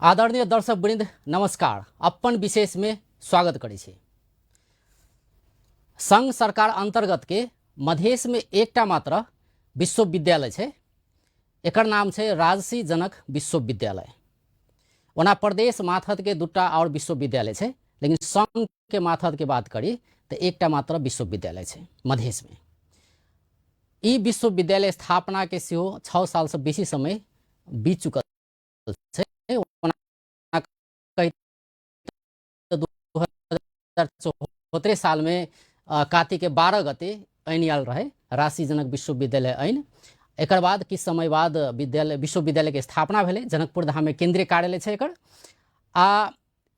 आदरणीय दर्शक वृंद नमस्कार। अपन विशेष में स्वागत करै छी। संघ सरकार अंतर्गत के मधेश में एकटा मात्र विश्वविद्यालय छै, एकर नाम छै राजसी जनक विश्वविद्यालय। ओना प्रदेश माथत के दूटा और विश्वविद्यालय छै, लेकिन संघ के माथत के बात करी तो एकटा मात्र विश्वविद्यालय छै मधेश में। ई विश्वविद्यालय स्थापना के सेहो 6 साल से बेसी समय बीत चुकल छै। ओना कही तऽ 2074 साल में कार्तिक के 12 गते ऐन आयल रहे राजसी जनक विश्वविद्यालय ऐन। एकर बाद किछु समय बाद विश्वविद्यालय के स्थापना भेलै। जनकपुर धाम में केंद्रीय कार्यालय छै एकर, आ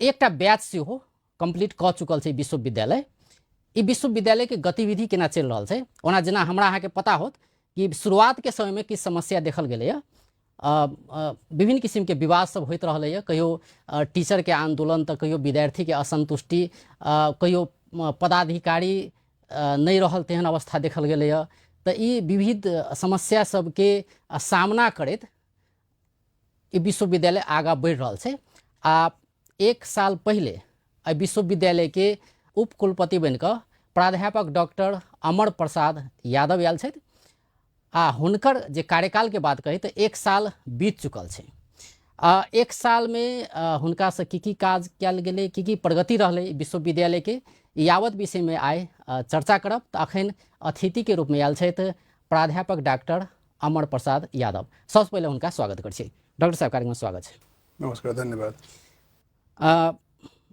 एकटा बैच सेहो कंप्लीट कऽ चुकल छै विश्वविद्यालय। ई विश्वविद्यालय के गतिविधि केना चलि रहल छै, ओना जेना हमरा अहाँके पता होत कि शुरुआत के समय में किछु समस्या देखल गेलैए, विभिन्न किसिमके विवाद सब होइत रहलैए। कहियो टीचरके आंदोलन, तऽ कहियो विद्यार्थीके असंतुष्टि, कहियो पदाधिकारी नहि रहल तेहन अवस्था देखल गेलैए। तऽ ई विविध समस्या सबके सामना करैत ई विश्वविद्यालय आगाँ बढ़ि रहल छै। आ 1 साल पहिले एहि विश्वविद्यालयके उपकुलपति बनि कऽ प्राध्यापक डॉक्टर अमर प्रसाद यादव आयल छथि, आ हुनकर जे कार्यकालके बात कही तऽ 1 साल बीत चुकल छै। आ 1 सालमे हुनकासँ की की काज कयल गेलै, की की प्रगति रहलै विश्वविद्यालयके, यावत विषयमे आइ चर्चा करब। तऽ अखन अतिथिके रूपमे आयल छथि प्राध्यापक डॉक्टर अमर प्रसाद यादव। सबसँ पहिले हुनका स्वागत करै छी। डॉक्टर साहब, कार्यक्रममे स्वागत छै। नमस्कार, धन्यवाद।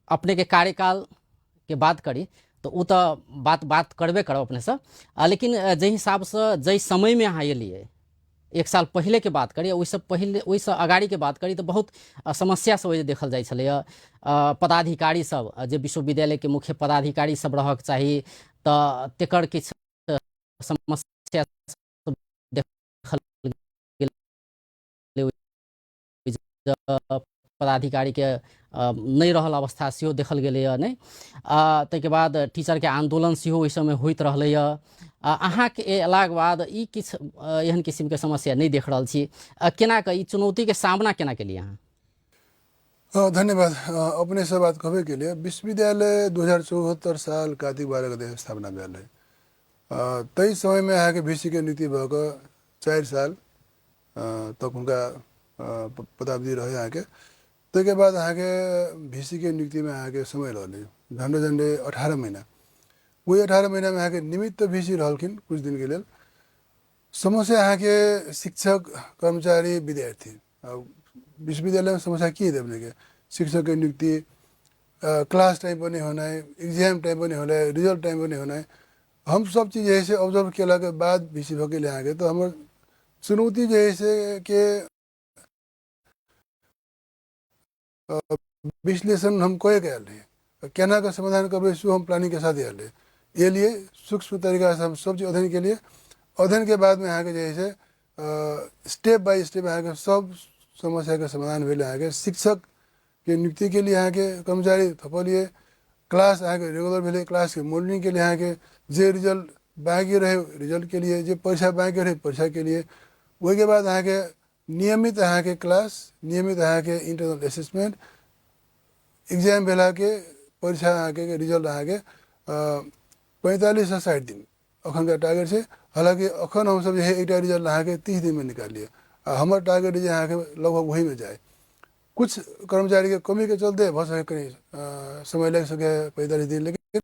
अपनेके कार्यकालके बात करी तऽ ओ तऽ बात करबे करब अपनेसँ, लेकिन जाहि हिसाबसँ जाहि समयमे अहाँ एलियै, 1 साल पहिलेके बात करी, ओहिसँ पहिले ओहिसँ अगाड़ीके बात करी तऽ बहुत समस्या सब देखल जाइ छलैए। पदाधिकारी सब, जे विश्वविद्यालयके मुख्य पदाधिकारी सब रहक चाही, तऽ तेकर किछु समस्या देखल गेलै, पदाधिकारीके नहि रहल अवस्था सेहो देखल गेलैए नहि। ताहिके बाद टीचरके आन्दोलन सेहो ओहि समय होइत रहलैए। अहाँके अयलाके बाद ई किछु एहन किसिमके समस्या नहि देख रहल छी, केना कऽ ई चुनौतीके सामना केना केलियै अहाँ? धन्यवाद। अपने से बात कहबे के लिए विश्वविद्यालय 2074 साल कार्तिक 12 गते स्थापना भेल रहे। ताहि समयमे अहाँके वी के नियुक्ति भऽ कऽ 4 साल तक हुनका पदावधि रहे अहाँके। ताहिके बाद अहाँके वी के नियुक्तिमे अहाँके समय रहलै झन्डे झन्डे 18 महीना। ओहि 18 महीनामे अहाँके निमित्त वी सी रहलखिन कुछ दिनके लेल। समस्या अहाँके शिक्षक, कर्मचारी, विद्यार्थी। विश्वविद्यालयमे समस्या की हेतै अपनेके? शिक्षकके नियुक्ति, क्लास टाइम पर नहि होनाइ, एग्जाम टाइम पर नहि होनाइ, रिजल्ट टाइम पर नहि होनाइ। हम सब चीज जे है से ऑब्जर्व केलाके बाद वी सी भऽ गेलै अहाँके। तऽ हमर चुनौती जे है से के विश्लेषण हम कए के आयल रहियै, केना कऽ समाधान करबै सेहो हम प्लानिंगके साथ आयल रहियै। एलियै सूक्ष्म तरीकासँ हम सब चीज अध्ययन केलियै। अध्ययनके बादमे अहाँके जे है से स्टेप बाय स्टेप अहाँके सब समस्याके समाधान भेलै। अहाँके शिक्षकके नियुक्ति के लिए अहाँके कर्मचारी थपलियै, क्लास अहाँके रेगुलर भेलै, क्लासके मॉनिटरिंग के लिए अहाँके जे रिजल्ट बाँकी रहै रिजल्ट के लिए, जे परीक्षा बाँकी रहै परीक्षा के लिए। ओहिके बाद अहाँके नियमित अहाँके क्लास, नियमित अहाँके इंटरनल असेसमेंट, एग्जाम भेलाके परीक्षा अहाँके रिजल्ट अहाँके 45 से 60 दिन अखनका टारगेट छै। हालाँकि अखन हमसब जे है एकटा रिजल्ट अहाँके 30 दिनमे निकाललियै, आ हमर टारगेट जे अहाँके लगभग वहीमे जाय। कुछ कर्मचारीके कमीके चलते भऽ सकै कनि समय लागि सकै 45 दिन, लेकिन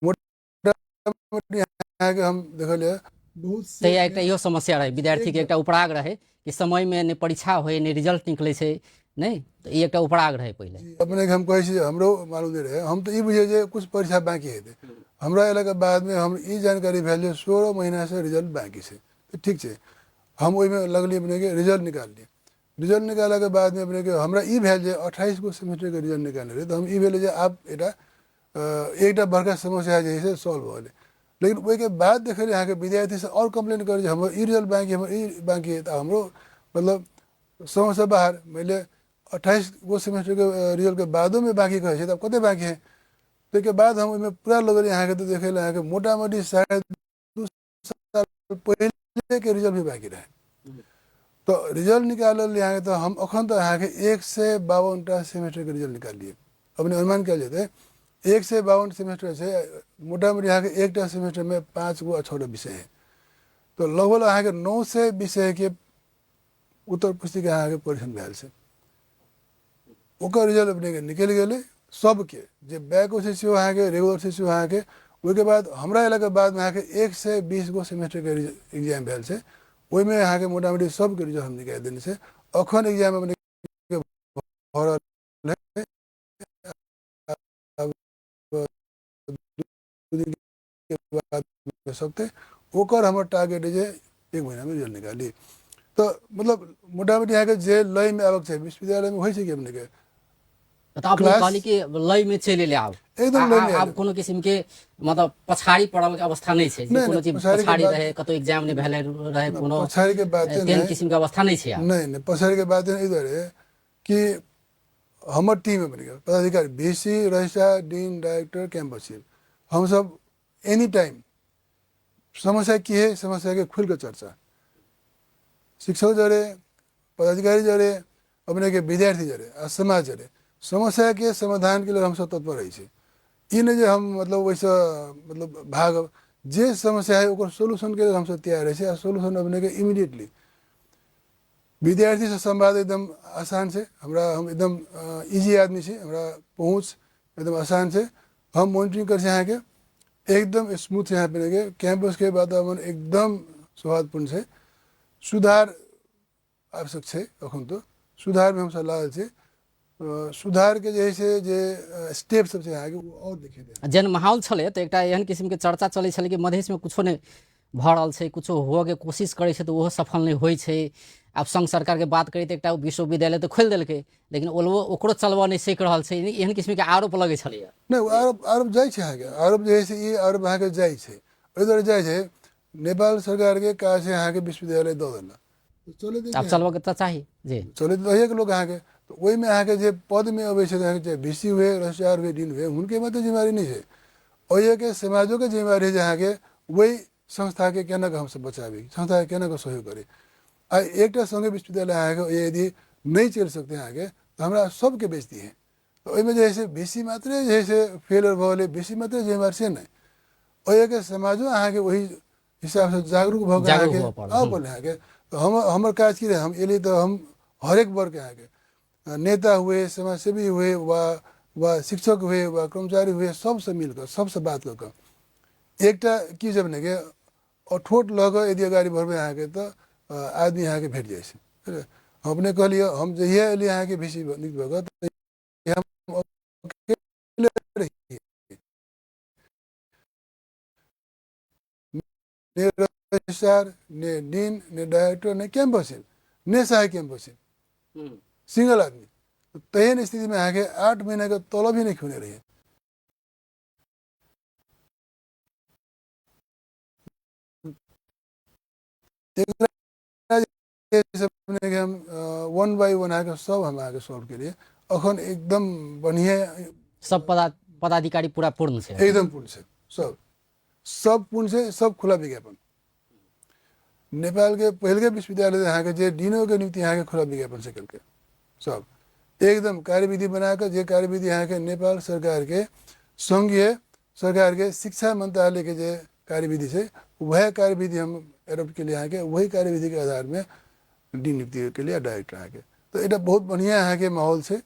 मोटामोटी अहाँके हम देखलियै बहुत। तहिया एकटा इहो समस्या रहै विद्यार्थीके, एकटा उपराग रहै कि समयमे नहि परीक्षा होइ, नहि रिजल्ट निकलै छै, नहि, तऽ ई एकटा उपराग रहै पहिले। अपनेके हम कहै छी हमरो मालूम नहि रहै, हम तऽ ई बुझियै जे कुछ परीक्षा बाँकी हेतै। हमरा अयलाके बादमे हम ई जानकारी भेल जे 16 महीनासँ रिजल्ट बाँकी छै। तऽ ठीक छै, हम ओहिमे लगलियै, अपनेके रिजल्ट निकाललियै। रिजल्ट निकाललाके बादमे अपनेके हमरा ई भेल जे 28 गो सेमेस्टरके रिजल्ट निकालने रहै, तऽ हम ई भेलै जे आब एकटा बड़का समस्या जे है से सॉल्व भऽ गेलै। लेकिन ओहिके बाद देखलियै अहाँके विद्यार्थी सब आओर कम्प्लेन करै जे हमर ई रिजल्ट बाँकी, हमर ई बाँकी है। तऽ हमरो मतलब समझसँ बाहर, मानि 28 गो सेमेस्टरके रिजल्टके बादोमे बाँकी कहै छै, तऽ आब कते बाँकी है? ताहिके बाद हम ओहिमे पूरा लगलियै अहाँके, तऽ देखै अहाँके मोटामोटी 2.5 साल पहिलेके रिजल्ट भी बाँकी रहै। तऽ रिजल्ट निकालल अहाँके तऽ हम अखन तऽ अहाँके 152टा सेमेस्टरके रिजल्ट निकाललियै। अपने अनुमान कयल जेतै 152 सेमेस्टर छै, मोटामोटी अहाँके एकटा सेमेस्टरमे 5 गो आ 6 टा विषय है, तऽ लगभग अहाँके 900 विषयके उत्तर पुस्तिका अहाँके परीक्षण भेल छै। ओकर रिजल्ट अपनेके निकलि गेलै सबके, जे बैको छै सेहो अहाँके, रेगुलर छै सेहो अहाँके। ओहिके बाद हमरा अयलाके बादमे अहाँके 120 गो सेमेस्टरके एग्जाम भेल छै, ओहिमे अहाँके मोटामोटी सबके रिजल्ट हम निकालि देने छै। अखन एग्जाम अपनेके भऽ रहल है, आब 2 दिन के बाद सकते, ओकर हमर टारगेट है जे 1 महीनामे रिजल्ट निकाली। तऽ मतलब मोटामोटी अहाँके जे लयमे आबक छै विश्वविद्यालयमे होइ छै कि अपनेके तऽ अपने कहली कि लयमे चलि एलै आब एकदम लयमे आब कोनो किसिमके मतलब पछाड़ी पड़ल के अवस्था नहि छै, जे कोनो चीज पछाड़ी रहे, कतौ एग्जाम नहि भेलै रहे, कोनो पछाड़ी के बात तेहन किसिमके अवस्था नहि छै। नहि नहि पछाड़ी के बात एहि दुआरे कि हमर टीम बनि गेल पदाधिकारी V C registrar dean director campus chief, हमसब एनी टाइम समस्या की है समस्या के खुल के चर्चा, शिक्षक जरे पदाधिकारी जरे अपने के विद्यार्थी जरे आ समाज जरे समस्या के समाधान के लिए हमसब तत्पर रहै छी। ई नहि जे हम मतलब ओहिसँ मतलब भागब, जे समस्या है ओकर सोल्यूशन के लिए हमसब तैयार रहै छी आ सोल्यूशन अपने के इमीडिएटली। विद्यार्थी से संवाद एकदम आसान छै हमरा, हम एकदम इजी आदमी छी, हमरा पहुँच एकदम आसान छै। हम मॉनिटरिंग करै छी अहाँके, एकदम स्मूथ छै यहाँ पे कैंपस के वातावरण एकदम सौहार्दपूर्ण छै। सुधार आवश्यक छै, अखन तो सुधारमे हमसब लागल छी। सुधारके जे है से जे स्टेप सब छै अहाँके ओ आओर देखेतै। जेहन माहौल छलै तऽ एकटा एहन किसिमके चर्चा चलै छलै कि मधेशमे कुछो नहि भऽ रहल छै, कुछो हुअके कोशिश करै छै तऽ ओहो सफल नहि होइ छै। आब संघ सरकारके बात करी तऽ एकटा विश्वविद्यालय तऽ खोलि देलकै, लेकिन ओकरो चलबऽ नहि सकि रहल छै, एहन किसिमके आरोप लगै छलैए। नहि, ओ आरोप जाइ छै अहाँके, आरोप जे है से ई आरोप अहाँके जाइ छै, ओहि दुआरे जाइ छै नेपाल सरकारके काज छै अहाँके विश्वविद्यालय दऽ देलक, चलैत आब चलबऽके तऽ चाही जी, चलैत रहिएके लोक अहाँके। तऽ ओहिमे अहाँके जे पदमे अबै छै अहाँके चाहे वी सी हुए, रजिस्ट्रार हुए, डीन हुए, हुनके मात्र जिम्मेवारी नहि छै, ओहिके समाजोके जिम्मेवारी जे अहाँके ओहि संस्थाके केना कऽ हमसब बचाबी, संस्थाके केना कऽ सहयोग करी। आ एकटा सङ्घीय विश्वविद्यालय अहाँके यदि नहि चलि सकतै अहाँके तऽ हमरा सबके बेइज्जती है। तऽ ओहिमे जे है से वी सी मात्रे जे है से फेलियर भऽ गेलै, वी सी मात्रे जिम्मेवार से नहि, ओहिके समाजो अहाँके ओहि हिसाबसँ जागरूक भऽ कऽ अहाँके आबऽ पड़लै अहाँके। तऽ हमर काज की रहै, हम एलियै तऽ हम हरेक वर्गके अहाँके नेता हुए, समाजसेवी हुए वा शिक्षक हुए वा कर्मचारी हुए, सबसँ मिलकऽ सबसँ बात कऽ कऽ एकटा की छै अपनेके अठोट लऽ कऽ यदि अगाडि बढ़बै अहाँके तऽ आदमी अहाँके भेट जाइ छै। हम अपने कहलियै, हम जहिया एलियै अहाँके वी सी नियुक्त भऽ कऽ तहिया हम अकेले रहियै, ने रजिस्ट्रार ने डीन ने डायरेक्टर ने कैंपस ने सहायक कैंपस, सिंगल आदमी। तेहन स्थितिमे अहाँके 8 महीनाके तलब ही नहि खुने रहियै। हम 1 बाई 1 अहाँके सब हम अहाँके सॉल्व केलियै। अखन एकदम बढ़िआँ सब पदाधिकारी पूरा पूर्ण छै, एकदम पूर्ण छै, सब सब पूर्ण छै, सब खुला विज्ञापन। नेपालके पहिलके विश्वविद्यालय अहाँके जे डीनोके नियुक्ति अहाँके खुला विज्ञापन से केलकै, सब एकदम कार्यविधि बनाकऽ जे कार्यविधि अहाँके नेपाल सरकारके सङ्घीय सरकारके शिक्षा मन्त्रालयके जे कार्यविधि छै वएह कार्यविधि हम एडॉप्ट केलियै अहाँके, वही कार्यविधिके आधारमे डीन नियुक्ति केलियै डायरेक्टर अहाँके। तऽ एकटा बहुत बढ़िआँ अहाँके माहौल छै,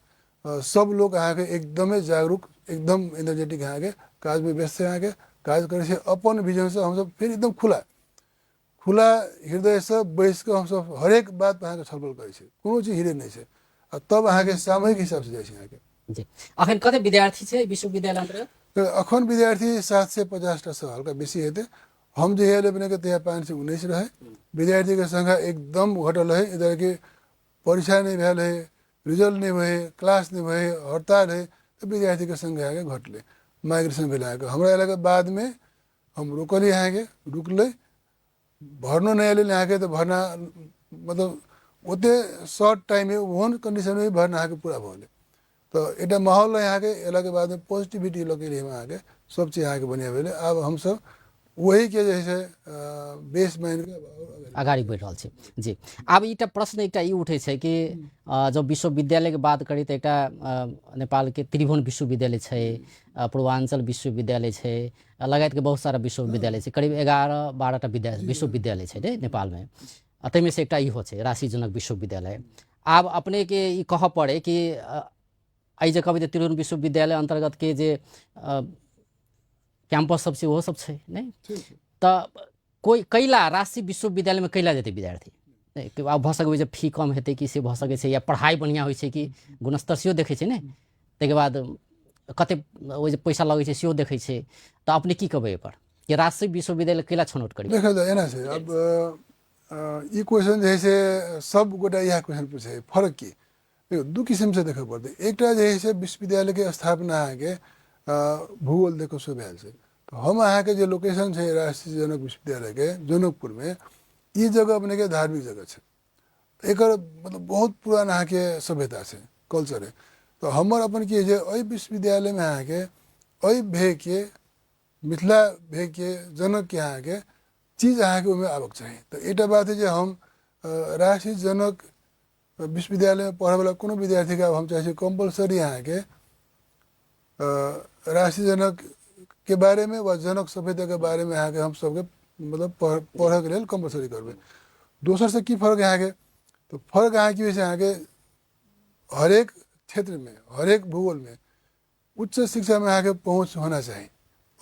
सब लोक अहाँके एकदमै जागरूक, एकदम एनर्जेटिक अहाँके काजमे व्यस्त छै, अहाँके काज करै छै अपन विजनसँ। हमसब फेर एकदम खुला खुला हृदयसँ बैस कऽ हमसब हरेक बात अहाँके छलफल करै छै, कोनो चीज हिरे नहि छै, आ तब अहाँके सामूहिक हिसाबसँ जाइ छै अहाँके। जी, अखन कते विद्यार्थी छै विश्वविद्यालय अन्तर्गत? तऽ अखन विद्यार्थी 750 टा हल्का बेसी हेतै। हम जहिया एलियै अपनेके तहिया 519 रहै। विद्यार्थीके संख्या एकदम घटल रहै, इधर कि परीक्षा नहि भेल है, रिजल्ट नहि होइ, क्लास नहि होइ, हड़ताल है, तऽ विद्यार्थीके संख्या अहाँके घटलै, माइग्रेशन भेलै अहाँके। हमरा अयलाके बादमे हम रोकलियै अहाँके, रुकलै, भरनो नहि एलै अहाँके, तऽ भरना मतलब ओते शॉर्ट टाइममे ओहन कन्डीशनमे भी भरना अहाँके पूरा भऽ गेलै। तऽ एकटा माहौल रहै अहाँके, अयलाके बादमे पॉजिटिविटी लऽ के एलियै हम अहाँके, सब चीज अहाँके बढ़िआँ भेलै। आब हमसब वहीके जे है से बेस मानि कऽ अगाडि बढ़ि रहल छै। जी, आब एकटा प्रश्न एकटा ई उठै छै कि जब विश्वविद्यालयके बात करी तऽ एकटा नेपालके त्रिभुवन विश्वविद्यालय छै, पूर्वाञ्चल विश्वविद्यालय छै, लगायतके बहुत सारा विश्वविद्यालय छै, करीब 11-12टा विश्वविद्यालय छै ने नेपालमे। ताहिमे से एकटा इहो छै राष्ट्रिय जनक विश्वविद्यालय। आब अपनेके ई कहऽ पड़े कि एहि जे कहबै तऽ त्रिभुवन विश्वविद्यालय अन्तर्गतके जे कैंपस सब छै ओहो सब छै नहि, तऽ कोइ कैला राष्ट्रीय विश्वविद्यालयमे कैला जेतै विद्यार्थी? नहि आब भऽ सकै जे फी कम हेतै कि से भऽ सकै छै, या पढ़ाइ बढ़िआँ होइ छै कि गुणस्तर सेहो देखै छै ने, ताहिके बाद कते ओहि जे पैसा लगै छै सेहो देखै छै। तऽ अपने की कहबै एहिपर कि राष्ट्रीय विश्वविद्यालय कैला छनौट करी? देखल जाय एना छै। अब ई क्वेश्चन जे है से सब गोटा इएह क्वेश्चन पूछे, फर्क की? देखियौ, दू किसिमसँ देखऽ पड़तै। एकटा जे है से विश्वविद्यालयके स्थापना अहाँके भूगोल देखऽ से भेल छै। तऽ हम अहाँके जे लोकेशन छै राष्ट्रीय जनक विश्वविद्यालयके जनकपुरमे, ई जगह अपनेके धार्मिक जगह छै, एकर मतलब बहुत पुरान अहाँके सभ्यता छै, कल्चर है। तऽ हमर अपन की जे एहि विश्वविद्यालयमे अहाँके एहि भेगके मिथिला भेगके जनकके अहाँके चीज अहाँके ओहिमे आबऽके चाही। तऽ एकटा बात है जे हम राष्ट्रीय जनक विश्वविद्यालयमे पढ़ऽवला कोनो विद्यार्थीके आब हम चाहै छी कम्पलसरी अहाँके राष्ट्रीय जनकके बारेमे वा जनक सभ्यताके बारेमे अहाँके हम सबके मतलब पढ़ऽके लेल कम्पलसरी करबै। दोसरसँ की फर्क अहाँके? तऽ फर्क अहाँके की होइ छै, अहाँके हरेक क्षेत्रमे हरेक भूगोलमे उच्च शिक्षामे अहाँके पहुँच होना चाही।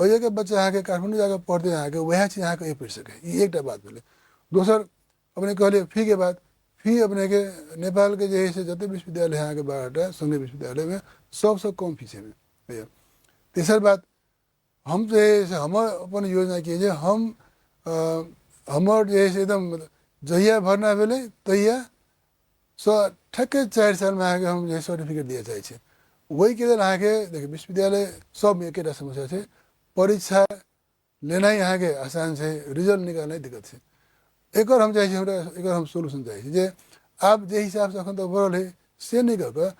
ओहिके बच्चा अहाँके काठमाण्डू जाकऽ पढ़तै, अहाँके वएह चीज अहाँके एहि पढ़ि सकै। ई एकटा बात भेलै। दोसर अपने कहलियै फीके बात। फी अपनेके नेपालके जे है से जते विश्वविद्यालय है अहाँके 12टा सङ्घीय विश्वविद्यालयमे सबसँ कम फीस है। तेसर बात हम जे है से हमर अपन योजना की जे हम हमर जे है से एकदम जहिया भर्ना भेलै तहिया सँ ठेके 4 सालमे अहाँके हम जे सर्टिफिकेट दिअ चाहै छी। ओहिके लेल अहाँके देखियौ विश्वविद्यालय सबमे एकेटा समस्या छै, परीक्षा लेनाइ अहाँके आसान छै, रिजल्ट निकालनाइ दिक्कत छै। एकर हम चाहै छी, हमरा एकर हम सोल्यूशन चाहै छी जे आब जे हिसाबसँ एखन तक बढ़ल है से नहि कऽ कऽ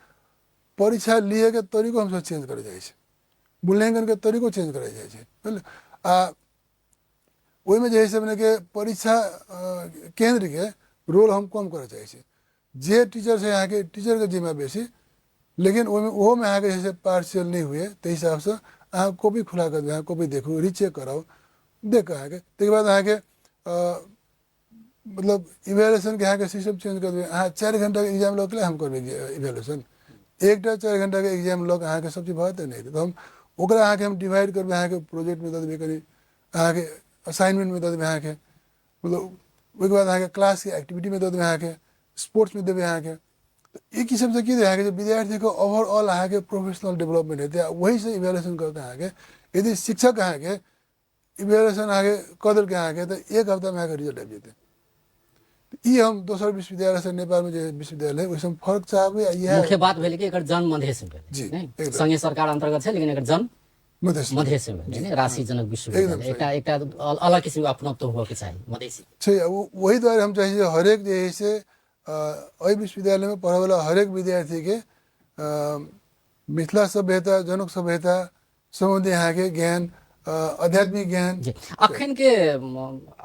परीक्षा लिएके तरीको हमसब चेंज करऽ चाहै छी, मूल्याङ्कनके तरीको चेंज करऽ चाहै छी, बुझलियै। आ ओहिमे जे है से अपनेके परीक्षा केन्द्रके रोल हम कम करऽ चाहै छी। जे टीचर छै अहाँके टीचरके जिम्मा बेसी, लेकिन ओहिमे ओहोमे अहाँके जे छै पार्शियल नहि हुए ताहि हिसाबसँ अहाँ कॉपी खुला कऽ देबै, अहाँ कॉपी देखू, रिचेक कराउ, देख कऽ अहाँके ताहिके बाद अहाँके मतलब इवेल्युएशनके अहाँके सिस्टम चेंज कऽ देबै। अहाँ 4 घंटाके एग्जाम लऽ के हम करबै इवेल्युएशन, एकटा 4 घंटाके एग्जाम लऽ कऽ अहाँके सब चीज भऽ जेतै नहि, तऽ हम ओकरा अहाँके हम डिवाइड करबै, अहाँके प्रोजेक्टमे दऽ देबै, कनि अहाँके असाइनमेंटमे दऽ देबै, अहाँके मतलब ओहिके बाद अहाँके क्लासके एक्टिविटीमे दऽ देबै, अहाँके स्पोर्ट्समे देबै अहाँके। तऽ ई किसिमसँ की अहाँके जे विद्यार्थीके ओवरऑल अहाँके प्रोफेशनल डेवलपमेंट हेतै आ वहीसँ इवेल्युएशन कऽ कऽ अहाँके यदि शिक्षक अहाँके इवेल्युएशन अहाँके कऽ देलकै अहाँके तऽ 1 हफ्तामे अहाँके रिजल्ट आबि जेतै। ई हम दोसर विश्वविद्यालयसँ नेपालमे जे विश्वविद्यालय है ओहिसँ हम फर्क चाहबै। आ इएह मुख्य बात भेलै कि एकर जन्म मधेशमे भेलै जी, नहि? एकदम। संघीय सरकार अन्तर्गत छै लेकिन एकर जन्म मधेश मधेशमे भेलै ने, राष्ट्रीय जनक विश्वविद्यालय एकटा एकटा अलग किसिमके अपनत्व होबऽके चाही मधेसी छै। वही दुआरे हम चाहै छी हरेक जे है से एहि विश्वविद्यालयमे पढ़ऽवला हरेक विद्यार्थीके मिथिला सभ्यता जनक सभ्यता सम्बन्धी अहाँके ज्ञान, आध्यात्मिक ज्ञान जी। अखन के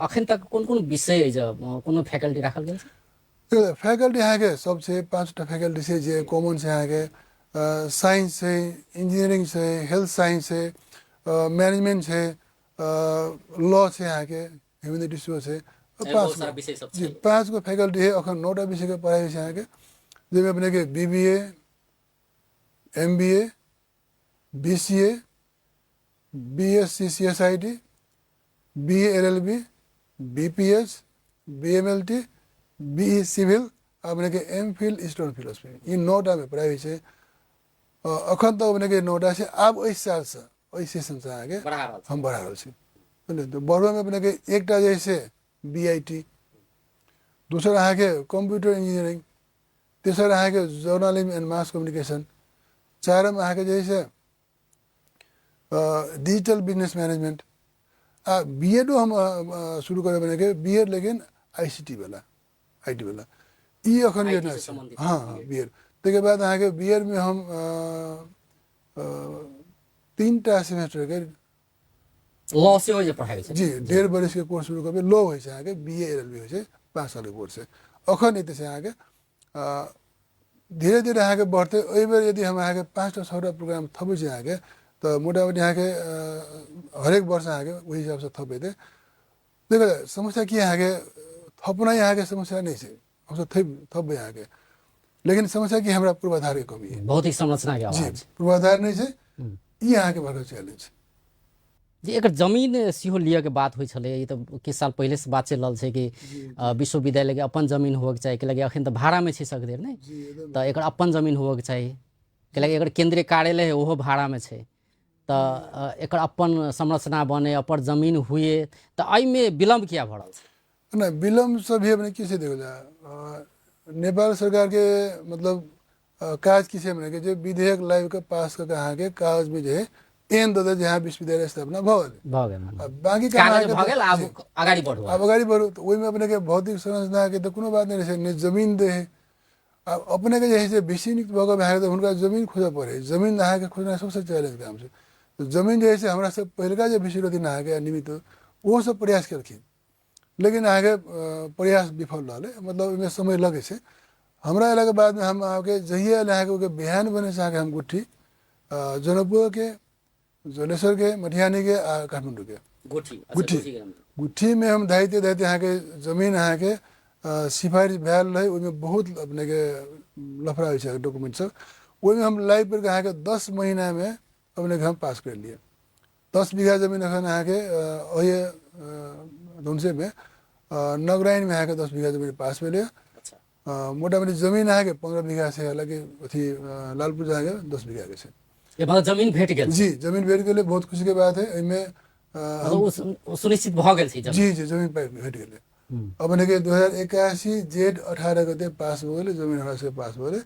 अखन तक कोन कोन विषय अछि, कोनो फैकल्टी राखल गेल छै? फैकल्टी अहाँके सब छै, 5टा फैकल्टी छै जे कॉमन छै अहाँके, साइंस छै, इंजीनियरिंग छै, हेल्थ साइंस छै, मैनेजमेंट छै, लॉ छै, अहाँके ह्युमेनिटीज सेहो छै। बहुत सारा विषय सब जी, छै। 5 गो फैकल्टी है। अखन 9टा विषयके पढ़ाइ छै अहाँके, जाहिमे अपनेके BBA, MBA, BCA, BSc CSIT, BA LLB, BPH, BMLT, BE civil, अपनेके एम फिल इस्टर्न फिलोसफी, ई 9टामे पढ़ाइ होइ छै। अखन तक अपनेके 9टा छै। आब एहि सालसँ एहि सेशनसँ अहाँके बढ़ा रहल छी। हम बढ़ा रहल छी, बुझलियै। तऽ बढ़बैमे अपनेके एकटा जे है से BIT, दोसर अहाँके कम्प्यूटर इंजीनियरिंग, तेसर अहाँके जर्नलिज्म एंड मास कम्युनिकेशन, चारिम अहाँके जे है से डिजिटल बिजनेस मैनेजमेंट, आ बीएडो हम शुरू करबै अपनेके बीएड, लेकिन ICT वाला, IT वाला ई अखन IT योजना से छै। सम्बन्धित हाँ हाँ, बीएड। ताहिके बाद अहाँके बीएडमे हम 3टा सेमेस्टरके लॉ सेहो जे पढ़ाइ छै। जी, 1.5 बरिस के कोर्स शुरू करबै। लॉ होइ छै अहाँके, B A L L B होइ छै, 5 सालके कोर्स छै। अखन एते छै अहाँके, धीरे धीरे अहाँके बढ़तै। एहि बेर यदि हम अहाँके 5टा 6टा प्रोग्राम थपै छी अहाँके, तऽ मोटामोटी अहाँके हरेक वर्ष अहाँके ओहि हिसाबसँ थपेतै। देखो समस्या की अहाँके थपनाइ अहाँके समस्या नहि छै, हमसब थपबै अहाँके, लेकिन समस्या की हमरा पूर्वाधारके कमी है, भौतिक संरचना के जी, अभाव छै। पूर्वाधार नहि छै, ई अहाँके बड़का चैलेंज छै। जी, एकर जमीन सेहो लिअ के बात होइ छलै, ई तऽ किछु साल पहिले से बात चलि रहल छै कि विश्वविद्यालयके अपन जमीन होबऽके चाही, कैलाकि अखन तऽ भाड़ामे छै सगरे ने, तऽ एकर अपन जमीन होबऽके चाही, कैलाकि एकर केंद्रीय कार्यालय है ओहो भाड़ामे छै, तऽ एकर अपन संरचना बने, अपन जमीन हुए, तऽ एहिमे विलम्ब किया भऽ रहल छै? नहि, विलम्ब से भी अपने की से देखल जाय, नेपाल सरकार के मतलब काज की छै अपने के जे विधेयक लाबि कऽ पास कऽ के अहाँके कागज में जे है एन दऽ दे जे यहाँ विश्वविद्यालय स्थापना भऽ गेलै, भऽ गेल। आ बाकी काम कागज अहाँके भऽ गेल, आब जी। अगाडि बढ़ू। आब अगाडि बढ़ू, तऽ ओहिमे अपने के भौतिक संरचना के तऽ कोनो बात नहि रहै छै, नहि जमीन दै है। आब अपने के जे है से बेसी नियुक्त भऽ कऽ भए गेल तऽ हुनका जमीन खोजऽ पड़ै है, जमीन अहाँके खोजनाइ सबसँ चैलेंज काम छै। तऽ जमीन जे है से हमरा सब पहिलुका जे बेसी रहथिन अहाँके निमित्त, ओहो सब प्रयास केलखिन, लेकिन अहाँके प्रयास विफल रहलै, मतलब ओहिमे समय लगै छै। हमरा अयलाके बादमे हम अहाँके जहिया एलै अहाँके ओहिके बिहान बने से अहाँके हम गुट्ठी जनकपुरके, जलेश्वरके, मटिहानीके आ काठमाण्डूके गुठी, अच्छा, गुठी। गुठी के नाम। गुठीमे हम धाइते धाइते अहाँके जमीन अहाँके सिफारिस भेल रहै, ओहिमे बहुत अपनेके लफड़ा होइ छै डॉक्यूमेंट सब, ओहिमे हम लाइव करके अहाँके 10 महीनामे अपनेके हम पास कर लिए। 10 बीघा जमीन अखन अहाँके ओहि धुनसेमे नगराइनमे अहाँके 10 बीघा जमीन पास भेलै। अच्छा। मोटामोटी जमीन अहाँके 15 बीघा छै, हालाँकि अथी लालपुर अहाँके 10 बीघा के छै। ये मतलब जमीन भेट गेल। जी, जमीन भेट गेलै, बहुत खुशी के बात है। एहिमे मतलब ओ सुनिश्चित भऽ गेल छै जमीन। जी जी, जमीन भेट गेलै। अपने के 2081 जेठ 18 गते पास भऽ गेलै जमीन, हमरा सबके पास भऽ गेलै।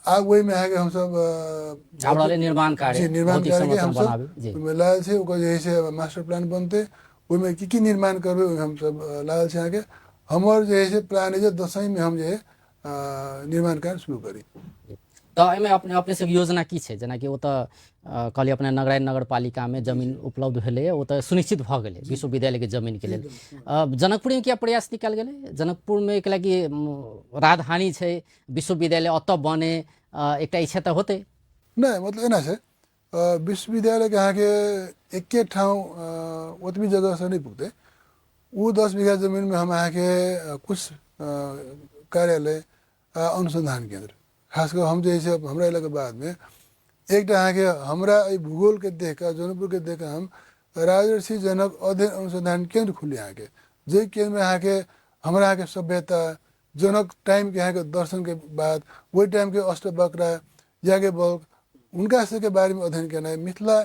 आब ओहिमे अहाँके हमसब आब रहलै निर्माण कार्य, जी, निर्माण भौतिक कार्य के संरचना हमसब बनाबी, जी। ओहिमे लागल छै, ओकर जे है से मास्टर प्लान बनतै, ओहिमे की की निर्माण करबै ओहिमे हमसब लागल छै। अहाँके हमर जे है से प्लान है जे दसैँमे हम जे है निर्माण कार्य शुरू करी। तऽ एहिमे अपने अपने सबके योजना की छै? जेनाकि ओतऽ कहलियै अपने नगराइन नगरपालिकामे जमीन उपलब्ध भेलैए, ओ तऽ सुनिश्चित भऽ गेलै विश्वविद्यालयके जमीनके लेल। जनकपुरमे किया प्रयास निकाल गेलै? जनकपुरमे कैलाकि राजधानी छै, विश्वविद्यालय ओतऽ बने, एकटा इच्छा तऽ होतै। नहि, मतलब एना छै, विश्वविद्यालयके अहाँके एके ठाउँ ओतबी जगहसँ नहि पुगतै। ओ 10 बीघा जमीनमे हम अहाँके कुछ कार्यालय अनुसन्धान केन्द्र, खास कऽ हम जे है से हमरा अयलाके बादमे एकटा अहाँके हमरा एहि भूगोलके देख कऽ, जनकपुरके देख कऽ हम राजर्षि जनक अध्ययन अनुसन्धान केन्द्र खोलियै अहाँके, जाहि केन्द्रमे अहाँके हमरा अहाँके सभ्यता जनक टाइमके अहाँके दर्शनके बाद ओहि टाइमके अष्टवक्रा याज्ञवल्क्य हुनका सबके बारेमे अध्ययन केनाइ, मिथिला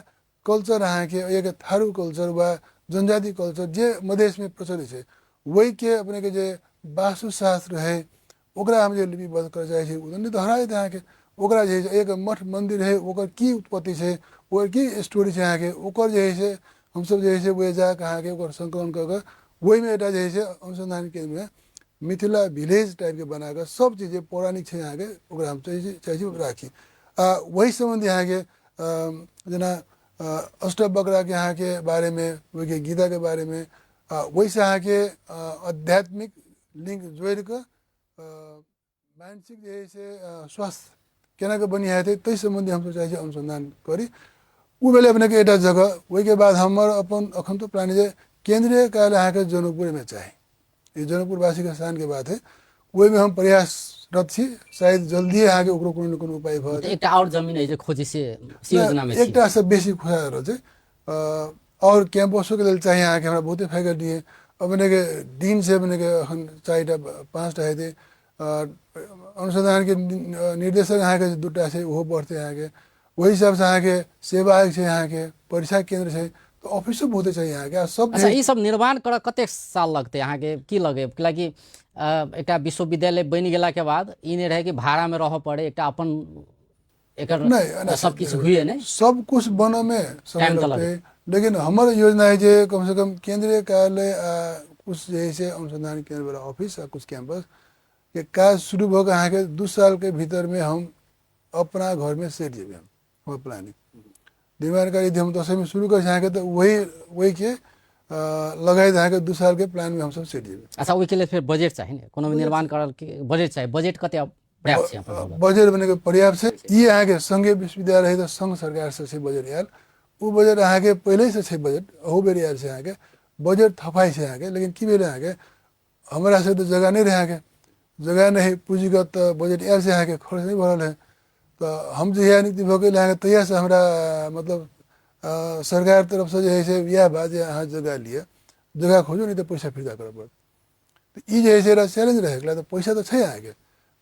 कल्चर अहाँके एक थारू कल्चर वा जनजाति कल्चर जे मधेशमे प्रचलित छै ओहिके अपनेके जे वास्तुशास्त्र है ओकरा हम जे लिपिबद्ध करऽ चाहै छी, ओ नहि तऽ हरा जेतै अहाँके। ओकरा जे है से एक मठ मन्दिर है ओकर की उत्पत्ति छै, ओकर की स्टोरी छै अहाँके, ओकर जे है से हमसब जे है से ओहि जाकऽ अहाँके ओकर सङ्कलन कऽ कऽ ओहिमे एकटा जे है से अनुसन्धान केन्द्रमे मिथिला विलेज टाइपके बनाकऽ सब चीज जे पौराणिक छै अहाँके ओकरा हम चाहै छी राखी। आ ओहि सम्बन्धी अहाँके जेना अष्टवक्राके अहाँके बारेमे, ओहिके गीताके बारेमे, आ ओहिसँ अहाँके आध्यात्मिक लिंक जोड़िकऽ मानसिक जे है से स्वास्थ्य केना कऽ बढ़िआँ हेतै ताहि सम्बन्धी हमसब चाहै छी अनुसन्धान करी। ओ भेलै अपनेके एकटा जगह। ओहिके बाद हमर अपन अखन तऽ प्लान जे केन्द्रीय कार्यालय अहाँके जनकपुरमे चाही, ई जनकपुरवासीके शानके बात है, ओहिमे हम प्रयासरत छी, शायद जल्दिए अहाँके ओकरो कोनो ने कोनो उपाय भऽ जेतै। एकटा आओर जमीन अछि जे खोजै से योजनामे छी। एकटा से बेसी खोजा रहल छै। आओर कैंपसोके लेल चाही अहाँके, हमरा बहुते फैकल्टी है अपनेके डीन से अपनेके अखन 4टा 5टा हेतै, अनुसन्धानके निर्देशक अहाँके 2टा छै ओहो बढ़तै अहाँके, ओहि हिसाबसँ अहाँके सेवा आयोग छै, अहाँके परीक्षा केन्द्र छै, तऽ ऑफिसो बहुते चाही अहाँके। आ सब अच्छा, ई सब निर्माण करऽ कतेक साल लगतै अहाँके, की लगै? कैलाकि एकटा विश्वविद्यालय बनि गेलाके बाद ई नहि रहै कि भाड़ामे रहऽ पड़े, एकटा अपन एकर नहि, सब किछु हुए नहि, सब कुछ बनऽमे समय टाइम तऽ लगतै, लगतै। लेकिन हमर योजना है जे कमसँ कम केन्द्रीय कार्यालय आ कुछ जे है से अनुसन्धान केन्द्र वाला ऑफिस आ कुछ कैंपस के काज शुरू भऽ कऽ अहाँके 2 सालके भीतरमे हम अपना घरमे सेट जेबै। हम हमर प्लानिंग निर्माण कार्य यदि हम दसैँ में शुरू करै छी अहाँके, तऽ वही वहीके लगायत अहाँके 2 साल के प्लान में हमसब चलि जेबै। अच्छा, ओहिके लेल फेर बजट चाही ने? कोनो भी निर्माण करल के बजट चाही। बजट कते पर्याप्त छै अपन सब? बजट बने के पर्याप्त छै। ई अहाँके संघीय विश्वविद्यालय है तऽ संघ सरकार से छै बजट आयल। ओ बजट अहाँके पहिले से छै बजट, अहू बेर आयल छै अहाँके बजट, थपाइ छै अहाँके। लेकिन की भेलै अहाँके, हमरा से तऽ जगह नहि रहै अहाँके, जगह नहि, पूँजीगत तऽ बजट आयल छै अहाँके, खर्च नहि भऽ रहल है। तऽ हम जहिया नियुक्ति भऽ गेल अहाँके, तहियासँ हमरा मतलब सरकार तरफसँ जे है से इएह बात जे अहाँ जगह लिअ, जगह खोजू, नहि तऽ पैसा फिर्ता करऽ पड़त। तऽ ई जे है से एउटा चैलेंज रहै। एकरा तऽ पैसा तऽ छै अहाँके,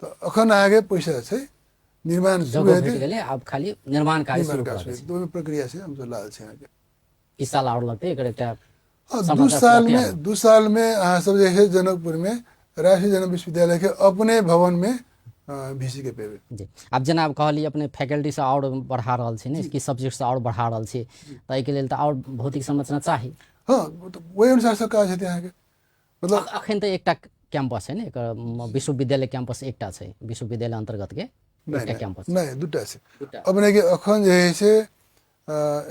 तऽ अखन अहाँके पैसा छै, निर्माण शुरू जगह हेतै, भेट गेलै, आब खाली निर्माण कार्य निर्माण शुरू कार्य करऽ शुरू हेतै। ओहिमे प्रक्रिया छै, हमसब लागल छै अहाँके। ई साल आओर लगतै एकर एकटा 2 समाचार साल तैयार में, 2 साल में अहाँ सब जे है जनकपुर में राष्ट्रीय जनक विश्वविद्यालय के अपने भवन में वीसी के पेबे। जी, आब जेना आब कहलियै अपने फैकल्टी से आओर बढ़ा रहल छी ने, कि सब्जेक्ट से आओर बढ़ा रहल छी, तऽ एहिके लेल तऽ आओर भौतिक संरचना चाही। हँ, तऽ ओहि अनुसार से काज हेतै अहाँके। मतलब अखन तऽ एकटा कैंपस छै ने एकर, विश्वविद्यालय कैंपस एकटा छै, विश्वविद्यालय अंतर्गत के एकटा कैंपस। नहि, दूटा छै। दूटा। अपने के अखन जे है से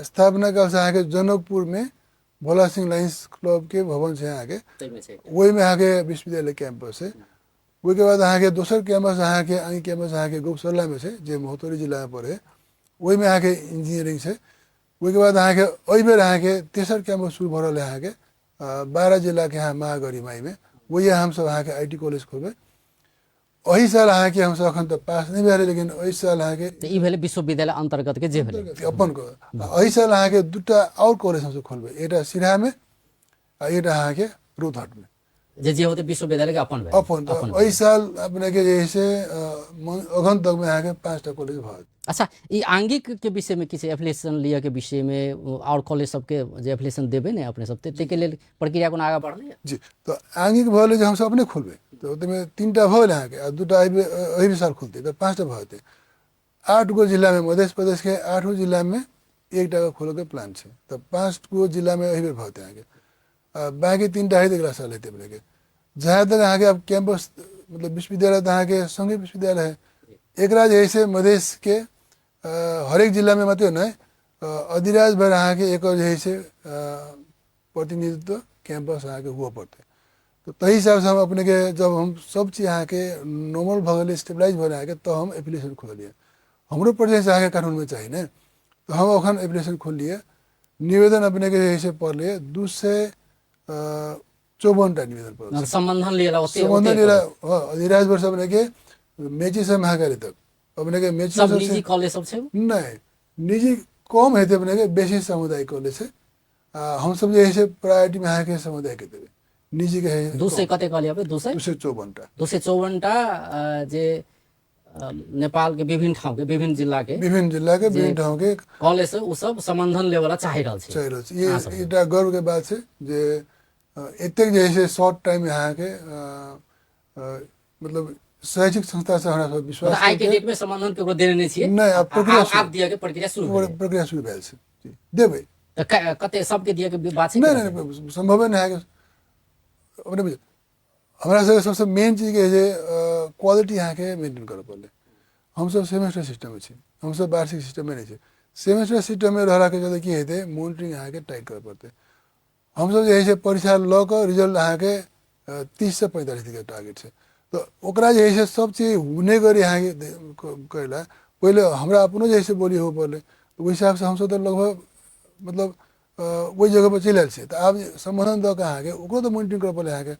स्थापना काल से अहाँके जनकपुर में भोला सिंह लायंस क्लब के भवन छै अहाँके, ताहिमे छै। ओहिमे अहाँके विश्वविद्यालय कैंपस छै। ओहिके बाद अहाँके दोसर कैंपस अहाँके आंगी कैंपस अहाँके गौशाला में छै, जे महोत्तरी जिला में पड़े, ओहिमे अहाँके इंजीनियरिंग छै। ओहिके बाद अहाँके एहि बेर अहाँके तेसर कैंपस शुरू भऽ रहल है अहाँके 12 जिला के यहाँ महागरिमाई में, वही हमसब अहाँके I T college खोलबै एहि साल। अहाँके हमसब अखन तऽ पास नहि भेल, लेकिन एहि साल अहाँके तऽ ई भेलै विश्वविद्यालय अंतर्गत के जे भेलै अपन को। एहि साल अहाँके दूटा आओर कॉलेज हमसब खोलबै, एकटा सिरहा में आ एकटा अहाँके रौतहट में। जे जे होतै विश्वविद्यालय के अपन भेलै। अपन। तऽ एहि साल अपने के जे है से अखन तक में अहाँके 5टा कॉलेज भऽ जेतै। अच्छा, ई आंगिक के विषय में किछु एप्लीकेशन लिअ के विषय में, आओर कॉलेज सबके जे एप्लीकेशन देबै ने अपने सब, ताहिके लेल प्रक्रिया कोनो आगाँ बढ़लै? जी, तऽ आंगिक भऽ गेलै जे हमसब अपने खोलबै, तऽ ओहिमे 3टा भऽ गेलै अहाँके, आ 2टा एहि साल खुलतै तऽ 5टा भऽ जेतै। 8 गो जिलामे, मध्य प्रदेश के 8 गो जिलामे एकटा के खोलऽके प्लान छै, तऽ 5 गो जिलामे एहि बेर भऽ जेतै अहाँके, आ बाँकी 3टा हेतै अगिला साल हेतै अपनेके। जहाँ तक अहाँके आब कैंपस मतलब विश्वविद्यालय तऽ अहाँके संघीय विश्वविद्यालय है, एकरा जे है से मधेश के हरेक जिलामे मात्रै नहि, अधिराज भरि अहाँके एकर जे है से प्रतिनिधित्व कैंपस अहाँके हुअ पड़तै। तऽ ताहि हिसाबसँ हम अपनेके जब हम सब चीज अहाँके नॉर्मल भऽ गेलै, स्टेबलाइज भऽ गेलै अहाँके, तऽ हम एप्लीकेशन खोललियै। हमरो प्रेजेंस अहाँके कानूनमे चाही ने, तऽ हम अखन एप्लीकेशन खोललियै। निवेदन अपनेके जे है से पड़लै 254टा निवेदन पड़ल। संबंधन लिअ ओते संबंधन लिअ। हँ, अधिराज वर्ष अपनेके मेची से महाकाली तक अपनेके मेची सब निजी कॉलेज सब छै? नहि, निजी कम हेतै अपनेके, बेसी सामुदायिक कॉलेज छै। हमसब जे है से प्रायोरिटीमे अहाँके समुदायके देबै, निजीके है। 200 कते कहलियै अपने? 200? 254टा। 254टा जे नेपाल के विभिन्न ठाउँ के विभिन्न जिला के विभिन्न जिला के विभिन्न ठाउँ के कॉलेज से उ सब संबंधन लेवला चाहि रहल छै, चाहि रहल छै। ई एकटा गर्व के बात छै जे एतेक जे है से शॉर्ट टाइम में अहाँके मतलब शैक्षिक संस्था से हमरा सब विश्वास। आइ के डेट में संबंधन केकरो देने नहि छियै? नहि, आब प्रक्रिया आब दिअ के प्रक्रिया शुरू भेलै, प्रक्रिया शुरू भेल छै, देबै। तऽ कते सबके दिअ के बात छै? नहि नहि, संभवे नहि है अपने बुझ। हमरा सबके सबसँ मेन चीज के जे क्वालिटी अहाँके मेंटेन करऽ पड़लै। हमसब सेमेस्टर सिस्टममे छी, हमसब वार्षिक सिस्टममे नहि छी। सेमेस्टर सिस्टममे रहलाके चलते की हेतै, मोनिटरिंग अहाँके टाइट करऽ पड़तै। हमसब जे है से परीक्षा लऽ कऽ रिजल्ट अहाँके 30 से 45 दिनके टारगेट छै, तऽ ओकरा जे है से सब चीज हुने गरी अहाँके करै लए पहिले हमरा अपनो जे है से बोली हुअ पड़लै। तऽ ओहि हिसाबसँ हमसब तऽ लगभग मतलब ओहि जगहपर चलि आयल छियै। तऽ आब सम्बोधन दऽ कऽ अहाँके ओकरो तऽ मोनिटरिंग करऽ पड़लै अहाँके,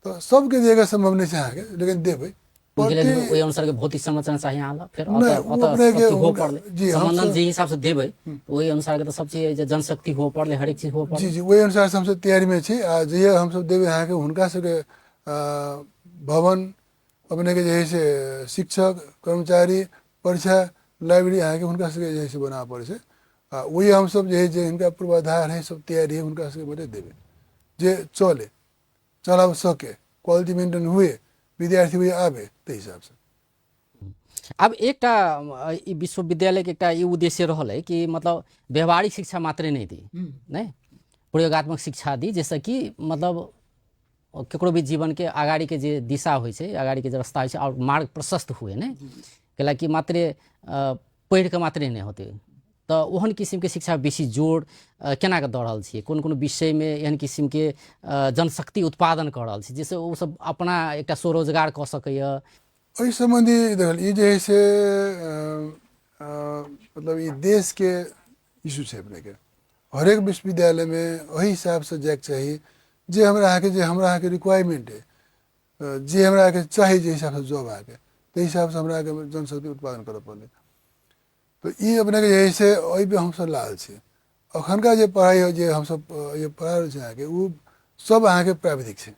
तऽ सबके दियैके सम्भव नहि छै अहाँके, लेकिन देबै। ओहि अनुसार के भौतिक संरचना चाही अहाँ लग, फेर ओतऽ हो पड़लै सम्बन्धन जे हिसाब से देबै ओहि अनुसार के तऽ सब चीज जे जनशक्ति हो पड़लै, हरेक चीज हो पड़लै। जी जी, ओहि अनुसार से हमसब तैयारीमे छी, आ जहिया हमसब देबै अहाँके हुनका सबके भवन अपनेके जे है से शिक्षक कर्मचारी परीक्षा लाइब्रेरी अहाँके हुनका सबके जे है से बनाबऽ पड़ै छै, आ वही हमसब जे है जे हिनका पूर्वाधार है, सब तैयारी है, हुनका सबके मदद देबै जे चले, चलाब सके, क्वालिटी मेंटेन हुए, विद्यार्थी हुए आबे ताहि हिसाबसँ। आब एकटा ई विश्वविद्यालयके एकटा ई उद्देश्य रहल है कि मतलब व्यवहारिक शिक्षा मात्रे नहि दी, नहि प्रयोगात्मक शिक्षा दी, जाहिसँ कि मतलब ककरो भी जीवनके अगाड़ीके जे दिशा होइ छै, अगाड़ीके जे रास्ता होइ छै आओर मार्ग प्रशस्त हुए, नहि कैलाकि मात्रे पढ़ि कऽ मात्रे नहि होतै। तऽ ओहन किसिमके शिक्षा बेसी जोर केना कऽ दऽ रहल छियै? कोन कोन विषयमे एहन किसिमके जनशक्ति उत्पादन कऽ रहल छी जाहिसँ ओसभ अपना एकटा स्वरोजगार कऽ सकैए? एहि सम्बन्धी देखल ई जे है से मतलब ई देशके इशू छै। अपनेके हरेक विश्वविद्यालयमे एहि हिसाबसँ जाइके चाही जे हमरा अहाँके रिक्वायरमेंट है, जे हमरा अहाँके चाही, जे हिसाबसँ जॉब अहाँके, ताहि हिसाबसँ हमरा अहाँके जनशक्ति उत्पादन करऽ पड़लै। तऽ ई अपनेके जे है से एहिपर हमसब लागल छी। अखनका जे पढ़ाइ हो, जे हमसब जे पढ़ा रहल छी अहाँके, ओ सब अहाँके प्राविधिक छै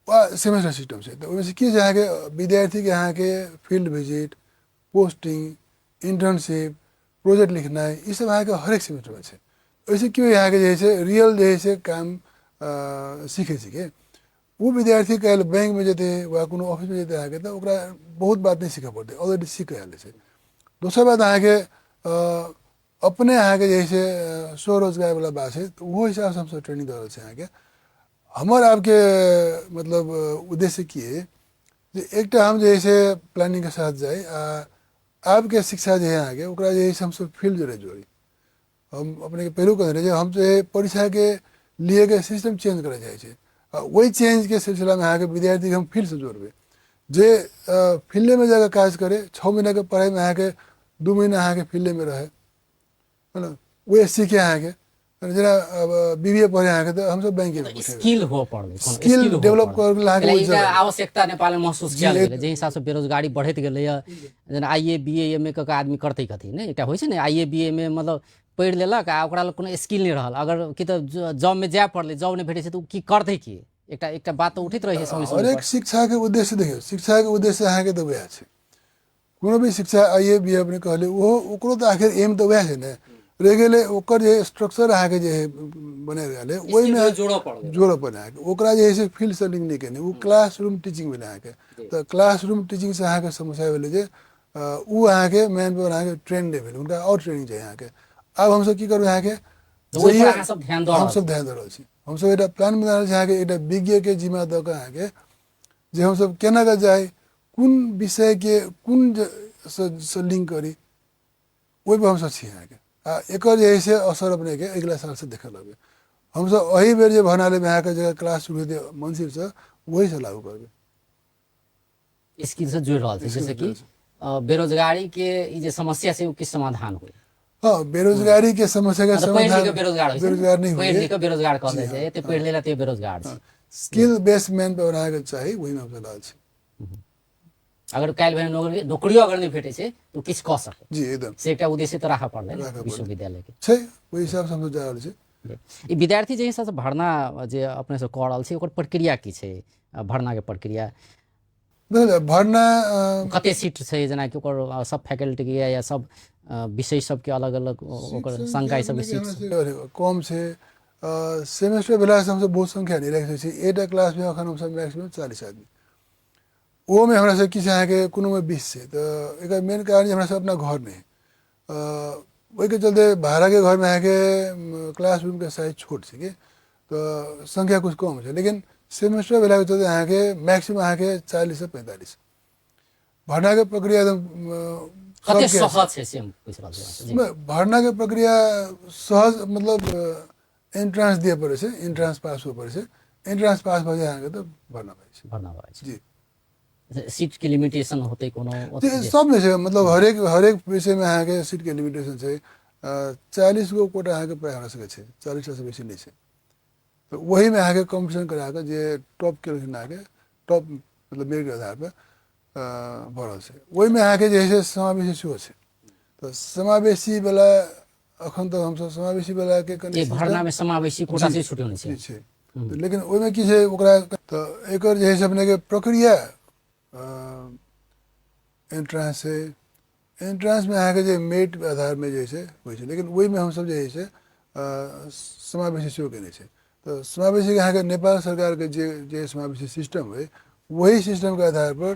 वा सेमेस्टर सिस्टम छै। तऽ ओहिमे से की छै अहाँके विद्यार्थीके अहाँके field visit, posting, internship, project लिखनाइ, ई सब अहाँके हरेक सेमेस्टरमे छै। ओहिसँ की होइए अहाँके जे है से रियल जे है से काम सीखै छै कि ओ विद्यार्थी काल्हि बैंकमे जेतै वा कोनो ऑफिसमे जेतै अहाँके, तऽ ओकरा बहुत बात नहि सीखऽ पड़तै, ऑलरेडी सीख आयल छै। दोसर बात अहाँके अपने अहाँके जे है से स्वरोजगारवला बात छै, तऽ ओहो हिसाबसँ हमसब ट्रेनिंग दऽ रहल छी अहाँके। हमर आबके मतलब उद्देश्य की है जे एकटा हम जे है से प्लानिंगके साथ जाइ आ आबके शिक्षा जे है अहाँके ओकरा जे है से हमसब फील्ड जोड़े जोड़ी। हम अपनेके पहिलो कहने रही जे हम जे परीक्षाके लिए सिस्टम चेंज करऽ चाहै छी आ ओहि चेंजके सिलसिलामे अहाँके विद्यार्थीके हम फील्डसँ जोड़बै जे फील्डेमे जाकऽ काज करे। 6 महीनाके पढ़ाइमे अहाँके 2 महीना अहाँके फील्डेमे रहै है ने, वएह सीखे अहाँके। जेना बीबीए पढ़े अहाँके तऽ हमसब बैंकेमे स्किल हुअ पड़लै, स्किल डेवलप करऽ अहाँके एकटा आवश्यकता नेपालमे महसूस कयल गेलै। जाहि हिसाबसँ बेरोजगारी बढ़ैत गेलैए, जेना I A B A M A कऽ कऽ आदमी करतै कथी नहि, एकटा होइ छै ने आई ए बी ए मे मतलब पढ़ि लेलक आ ओकरा लग कोनो स्किल नहि रहल, अगर कि तऽ जॉबमे जाय पड़लै, जॉब नहि भेटै छै तऽ ओ की करतै की? एकटा एकटा बात तऽ उठैत रहै छै समय समय हरेक शिक्षाके उद्देश्य देखियौ, शिक्षाके उद्देश्य अहाँके तऽ वएह छै। कोनो भी शिक्षा आई ए बी ए अपने कहलियै, ओहो ओकरो तऽ आखिर एम तऽ वएह छै ने रहि गेलै। ओकर जे स्ट्रक्चर अहाँके जे बनायल गेलै ओहिमे जोड़ऽ पड़लै, जोड़ऽ पड़लै अहाँके। ओकरा जे है से फील्डसँ लिंक नहि केने, ओ क्लासरूम टीचिंग भेलै अहाँके। तऽ क्लासरूम टीचिंगसँ अहाँके समस्या भेलै जे ओ अहाँके मैन पावर अहाँके ट्रेन नहि भेलै, हुनका आओर ट्रेनिंग चाही अहाँके। आब हमसब की करबै अहाँके, हमसब ध्यान दऽ रहल छी, हमसब एकटा प्लान बना रहल छी अहाँके, एकटा विज्ञके जिम्मा दऽ कऽ अहाँके जे हमसब केना कऽ जाइ, कोन विषयके कोन से लिंक करी, ओहिपर हमसब छी अहाँके। आ एकर जे है से असर अपनेके अगिला सालसँ देखऽ लगबै। हमसब एहि बेर जे भरना लेबै अहाँके, जे क्लास शुरू हेतै मङ्सिरसँ, ओहीसँ लागू करबै। स्किल से जुड़ि रहल छै जैसे कि बेरोजगारी के ई जे समस्या छै ओ किछु समाधान होइ। हाँ, बेरोजगारी के समस्या के समाधान बेरोजगार बेरोजगार नहीं पढ़ि लिख बेरोजगार कहल जाइ छै, एते पढ़ि लेला ते बेरोजगार छै। स्किल बेस्ड मैन पावर अहाँके चाही, ओहिमे हमसब लागल छी। अगर काल्हि भेल नौकरियो अगर नहि भेटै छै तऽ किछु कऽ सकै। जी एकदम, से एकटा उद्देश्य तऽ राखऽ पड़लै विश्वविद्यालय के छै, ओहि हिसाबसँ हमसब जा रहल छी। ई विद्यार्थी जे हिसाबसँ भर्ना जे अपने सब कऽ रहल छी, ओकर प्रक्रिया की छै? भर्नाके प्रक्रिया भर्ना कते सीट छै, जेनाकि ओकर सब फैकल्टीके या सब विषय सबके अलग अलग ओकर संकाय सबके सीट कम छै। सेमेस्टर भेलासँ हमसब बहुत संख्या नहि राखि सकै छी। एकटा क्लासमे एखन हमसब मैक्सिमम 40 आदमी, ओहोमे हमरा सबके की छै अहाँके कोनोमे 20 छै। तऽ एकर मेन कारण जे हमरा सब अपना घर नहि, ओहिके चलते भाड़ाके घरमे अहाँके क्लासरूमके साइज छोट छै कि तऽ संख्या कुछ कम छै। लेकिन सेमेस्टर भेलाके चलते अहाँके मैक्सिमम अहाँके 40 से 45। भर्नाके प्रक्रिया एकदम कते सहज छै से हम पूछि रहल छी। भर्नाके प्रक्रिया सहज मतलब एंट्रेंस दिअ पड़ै छै, एंट्रेंस पास हुअ पड़ै छै, एंट्रेंस पास भऽ जाय अहाँके तऽ भर्ना भऽ जाइ छै। भर्ना भऽ जाइ छै जी। सीट के लिमिटेशन होतै कोनो? सब नहि छै, मतलब हरेक हरेक विषयमे अहाँके सीटके लिमिटेशन छै। 40 गो कोटा अहाँके प्रायः हमरा सबके छै, 40 टा बेसी नहि छै। तऽ ओहीमे अहाँके कम्पिटिशन करा कऽ जे टॉप केलखिन अहाँके टॉप मतलब मेरिटके आधारपर भऽ रहल छै। ओहिमे अहाँके जे है से समावेशी सेहो छै। तऽ समावेशी वला एखन तऽ हमसब समावेशी वलाके कनि भर्नामे समावेशी कोटा से छुट्टी छै, छै। लेकिन ओहिमे की छै ओकरा तऽ एकर जे है से अपनेके प्रक्रिया एंट्रेंस छै। एंट्रेंसमे अहाँके जे मेरिट आधारमे जे छै होइ छै, लेकिन ओहिमे हमसब जे है से समावेशी सेहो केने छै। तऽ समावेशी अहाँके नेपाल सरकारके जे जे समावेशी सिस्टम है, वही सिस्टमके आधार पर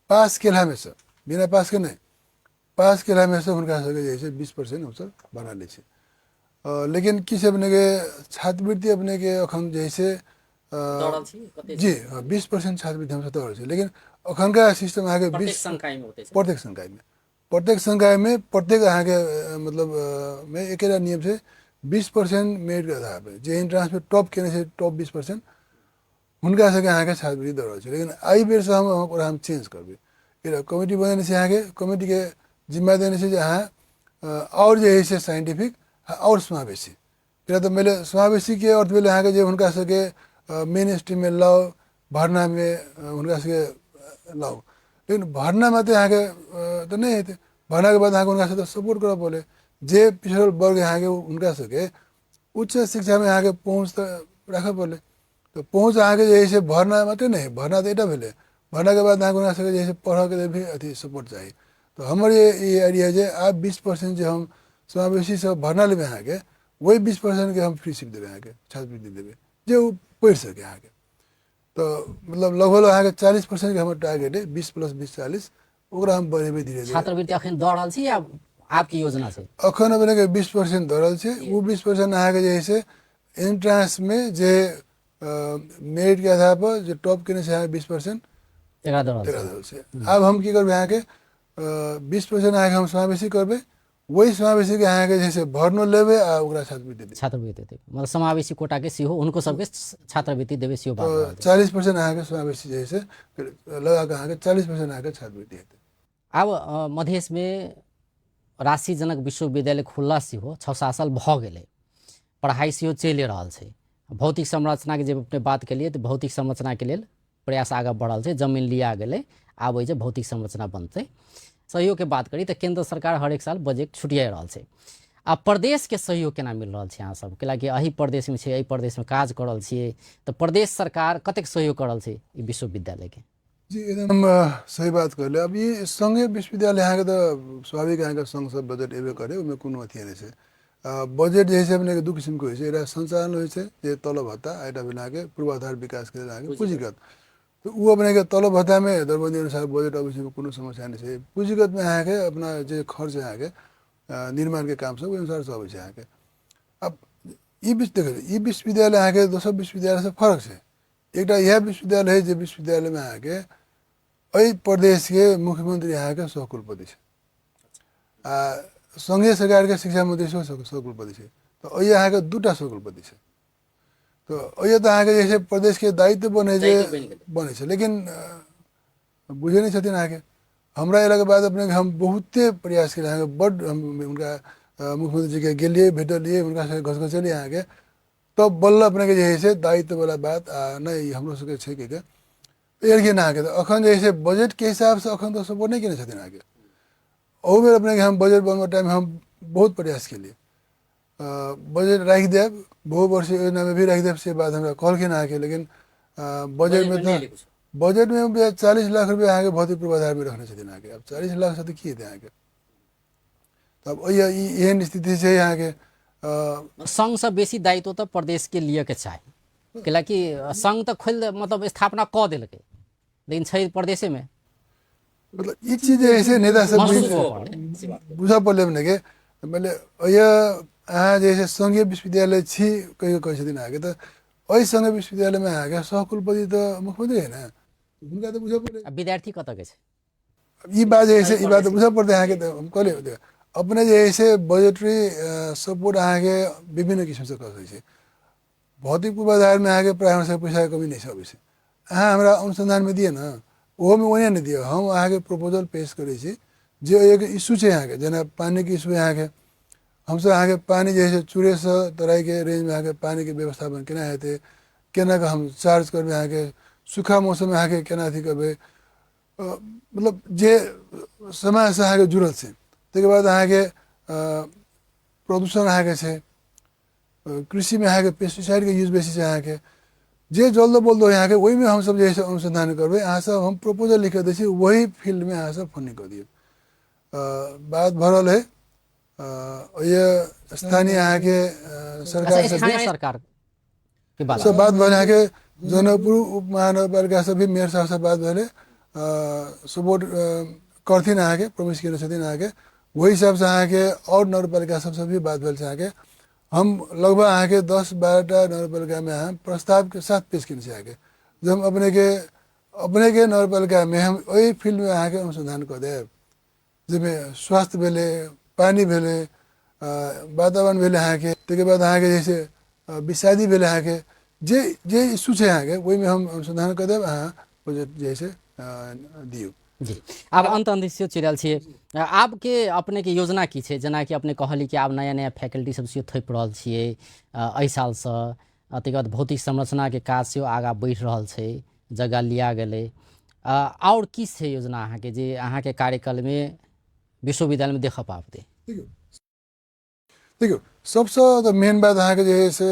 पास केलामे से, बिना पास के नहि, पास केलामे से हुनका सबके जे है से 20% हमसब बना लै छी। लेकिन की छै अपनेके छात्रवृत्ति अपनेके एखन जे है से जी 20% छात्रवृत्ति हमसब दऽ रहल छी। लेकिन एखनका सिस्टम अहाँके 20 प्रत्येक संकायमे प्रत्येक संकायमे प्रत्येक अहाँके मतलब मे एकेटा नियम छै, 20% मेरिटके आधार पर जे एंट्रेंसमे टॉप केने छै, टॉप 20% हुनका सबके अहाँके छात्रवृत्ति दऽ रहल छै। लेकिन एहि बेरसँ हम ओकरा हम चेंज करबै। एकटा कमिटी बनेने छै अहाँके, कमिटीके जिम्मा देने छै जे अहाँ आओर जे हइ से साइंटिफिक आओर समावेशी। किया तऽ मानि लिअ समावेशीके अर्थ भेलै अहाँके जे हुनका सबके मेन स्ट्रीममे लाउ, भरनामे हुनका सबके लाउ। लेकिन भरना मात्रै अहाँके तऽ नहि हेतै, भरनाके बाद अहाँके हुनका सबके सपोर्ट करऽ पड़लै। जे पिछड़ल वर्ग अहाँके हुनका सबके उच्च शिक्षामे अहाँके पहुँच तऽ राखऽ पड़लै। तऽ पहुँच अहाँके जे हइ से भरना मात्रै नहि, भरना तऽ एकटा भेलै, भरनाके बाद अहाँके हुनका सबके जे हइ से पढ़ऽके लेल भी अथी सपोर्ट चाही। तऽ हमर ई आइडिया जे आब 20% जे हम समावेशी सब भरना लेबै अहाँके, ओहि 20%के हम फ्री सीट देबै अहाँके, छात्रवृत्ति देबै जे ओ पढ़ि सकै अहाँके। तऽ मतलब लगभग अहाँके 40%के हमर टारगेट अइ, 20 प्लस 20 40, ओकरा हम बढ़ेबै धीरे धीरे। छात्रवृत्ति अखन दऽ रहल छी या आपके योजना छै? अखन अपनेके 20% दऽ रहल छै। ओ 20% अहाँके जे हइ से एंट्रेंसमे जे मेरिटके आधार पर जे टॉप केने छै अहाँके 20% तकरा दऽ रहल तकरा दऽ रहल छै। आब हम की करबै अहाँके 20% अहाँके हम समावेशी करबै, ओहि समावेशीके अहाँके जे छै से भरनो लेबै आ ओकरा छात्रवृत्ति देबै। छात्रवृत्ति देबै, मतलब समावेशी कोटाके सेहो हुनको सबके छात्रवृत्ति देबै सेहो बात रहल छै। 40% अहाँके समावेशी जे है से लगा कऽ अहाँके 40% अहाँके छात्रवृत्ति हेतै। आब मधेशमे राष्ट्रीय जनक विश्वविद्यालय खुलला सेहो 6-7 साल भऽ गेलै, पढ़ाइ सेहो चलि रहल छै। भौतिक संरचनाके जे अपने बात केलियै तऽ भौतिक संरचनाके लेल प्रयास आगाँ बढ़ल छै, जमीन लिया गेलै, आब ओहि जे भौतिक संरचना बनतै। सहयोगके बात करी तऽ केंद्र सरकार हरेक साल बजट छुटिया रहल छै। आ प्रदेशके सहयोग केना मिल रहल छै अहाँ सबके? कैलाकि एहि प्रदेशमे छै, एहि प्रदेशमे काज कऽ रहल छियै, तऽ प्रदेश सरकार कतेक सहयोग कऽ रहल छै ई विश्वविद्यालयके? जी एकदम सही बात कहलियै। अब ई संघीय विश्वविद्यालय अहाँके तऽ स्वाभाविक अहाँके संघसँ बजट एबे करे, ओहिमे कोनो अथी नहि छै। बजट जे है से अपनेके दू किसिमके होइ छै, एकटा सञ्चालन होइ छै जे तलब भत्ता, आ एकटा भेल अहाँके पूर्वाधार विकासके लेल अहाँके पूँजीगत। तऽ ओ अपनेके तलब भत्तामे दरबन्दी अनुसार बजट अबै छै, कोनो समस्या नहि छै। पूँजीगतमे अहाँके अपना जे खर्च अहाँके निर्माणके काम सब ओहि अनुसारसँ अबै छै अहाँके। आब ई विश्व देखियौ, ई विश्वविद्यालय अहाँके दोसर विश्वविद्यालयसँ फरक छै। एकटा इएह विश्वविद्यालय है जे विश्वविद्यालयमे अहाँके एहि प्रदेशके मुख्यमन्त्री अहाँके सहकुलपति छै, आ संघीय सरकारके शिक्षा मन्त्री सेहो सहकुलपति छै। तऽ ओहि अहाँके दूटा सहकुलपति छै। तऽ ओहि तऽ अहाँके जे छै प्रदेशके दायित्व बनै छै, दायित्व बनि गेलै। बनै छै, लेकिन बुझै नहि छथिन अहाँके। हमरा अयलाके बाद अपनेके हम बहुते प्रयास केलियै अहाँके, बड्ड हम हुनका मुख्यमन्त्रीजीके गेलियै, भेटलियै, हुनका सङ्गे घसघसेलियै अहाँके, तब बल्ल अपनेके जे हइ से दायित्ववला बात आ नहि हमरो सबके छै कहिके एलखिन अहाँके। तऽ अखन जे हइ से बजटके हिसाबसँ अखन तऽ सपोर्ट नहि केने छथिन अहाँके। अहू बेर अपनेके हम बजट बनबऽ टाइममे हम बहुत प्रयास केलियै, बजट राखि देब, बहुवर्षीय योजनामे भी राखि देब, से बात हमरा कहलखिन अहाँके। लेकिन बजटमे तऽ बजटमे 40 लाख रुपैआ अहाँके भौतिक पूर्वाधारमे रखने छथिन अहाँके। आब 40 लाखसँ तऽ की हेतै अहाँके? तब ओहि एहन स्थिति छै अहाँके। संघसँ बेसी दायित्व तऽ प्रदेशके लिअके चाही, कैलाकि संघ तऽ खोलि मतलब स्थापना कऽ देलकै, लेकिन छै प्रदेशेमे। मतलब ई चीज जे है से नेता सब महसूस होबऽ पड़लै, से बात। बुझऽ पड़लै अपनेके। मानि लिअ ओहि अहाँ जे है से संघीय विश्वविद्यालय छी कहियो कहै छथिन अहाँके, तऽ एहि संघीय विश्वविद्यालयमे अहाँके सहकुलपति तऽ मुख्यमंत्री है ने, हुनका तऽ बुझऽ पड़लै। आ विद्यार्थी कतऽ के छै? ई बात जे है से ई बात तऽ बुझऽ पड़तै अहाँके। तऽ हम कहलियै अपने जे है से बजटरी सपोर्ट अहाँके विभिन्न किसिमसँ कऽ सकै छै। भौतिक पूर्वाधारमे अहाँके प्रायः हमरा सबके पैसाके कमी नहि छै अबै छै। अहाँ हमरा अनुसन्धानमे दिअ ने, ओहोमे ओहिना नहि दिअ, हम अहाँके प्रपोजल पेश करै छी जे एक इशू छै अहाँके, जेना पानिके इशू अहाँके, हमसब अहाँके पानि जे है से चूरेसँ तराइके रेंजमे अहाँके पानिके व्यवस्थापन केना हेतै, केना कऽ हम चार्ज करबै अहाँके, सूखा मौसममे अहाँके केना अथी करबै, मतलब जे समयसँ अहाँके जुड़ल छै। ताहिके बाद अहाँके प्रदूषण अहाँके छै, कृषिमे अहाँके पेस्टिसाइडके यूज बेसी छै अहाँके, जे जल्दो बल्दो अहाँके ओहिमे हमसब जे है से अनुसन्धान करबै। अहाँसब हम प्रपोजल लिख कऽ दै छी, वही फील्डमे अहाँसब फंडिंग कऽ दियौ। बात भऽ रहल है ओहि स्थानीय अहाँके सरकार स्थानीय सरकार के बात सब बात भेल अहाँके। जनकपुर उप महानगरपालिका से भी मेयर साहब से बात भेलै, सपोर्ट करथिन अहाँके, प्रॉमिस केने छथिन अहाँके। वही हिसाबसँ अहाँके आओर नगरपालिका सबसँ भी बात भेल छै अहाँके। हम लगभग अहाँके 10-12टा नगरपालिकामे अहाँ प्रस्तावके साथ पेश केने छी अहाँके, जे हम अपनेके नगरपालिकामे हम ओहि फील्डमे अहाँके अनुसन्धान कऽ देब, जाहिमे स्वास्थ्य भेलै, पानि भेलै, वातावरण भेलै अहाँके, ताहिके बाद अहाँके जे छै विषादी भेलै अहाँके, जे जे इशू छै अहाँके ओहिमे हम अनुसन्धान कऽ देब, अहाँ प्रोजेक्ट जे छै दियौ। जी, आब अंत अंत सेहो चलि रहल छियै। आबके अपनेके योजना की छै? जेनाकि अपने कहली कि आब नया नया फैकल्टी सब सेहो थोपि रहल छियै एहि सालसँ, ताहिके बाद भौतिक संरचनाके काज सेहो आगाँ बढ़ि रहल छै, जगह लिया गेलै, आओर की छै योजना अहाँके जे अहाँके कार्यकालमे विश्वविद्यालयमे देखऽ पाबतै? देखियौ, सबसँ तऽ मेन बात अहाँके जे है से